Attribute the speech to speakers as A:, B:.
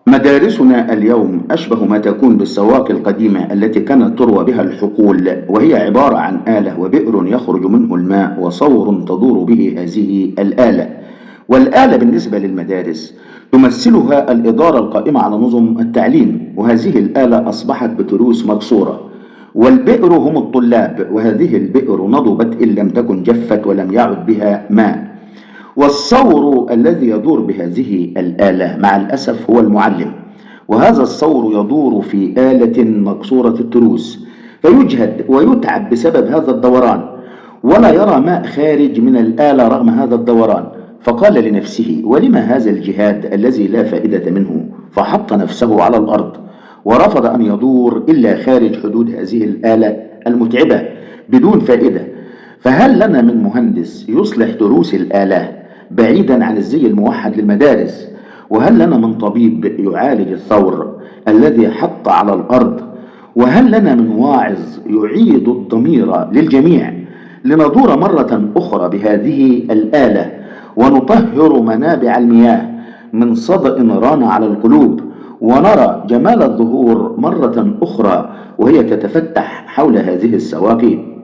A: مدارسنا اليوم أشبه ما تكون بالسواقي القديمة التي كانت تروى بها الحقول، وهي عبارة عن آلة وبئر يخرج منه الماء وصور تدور به هذه الآلة. والآلة بالنسبة للمدارس تمثلها الإدارة القائمة على نظم التعليم، وهذه الآلة أصبحت بتروس مكسورة. والبئر هم الطلاب، وهذه البئر نضبت إن لم تكن جفت ولم يعد بها ماء. والصور الذي يدور بهذه الآلة مع الأسف هو المعلم، وهذا الصور يدور في آلة مكسورة التروس، فيجهد ويتعب بسبب هذا الدوران، ولا يرى ماء خارج من الآلة رغم هذا الدوران. فقال لنفسه: ولم هذا الجهاد الذي لا فائدة منه؟ فحط نفسه على الأرض ورفض أن يدور إلا خارج حدود هذه الآلة المتعبة بدون فائدة. فهل لنا من مهندس يصلح تروس الآلة بعيدا عن الزي الموحد للمدارس؟ وهل لنا من طبيب يعالج الثور الذي حط على الأرض؟ وهل لنا من واعظ يعيد الضمير للجميع لندور مرة أخرى بهذه الآلة ونطهر منابع المياه من صدأ ران على القلوب، ونرى جمال الظهور مرة أخرى وهي تتفتح حول هذه السواقي؟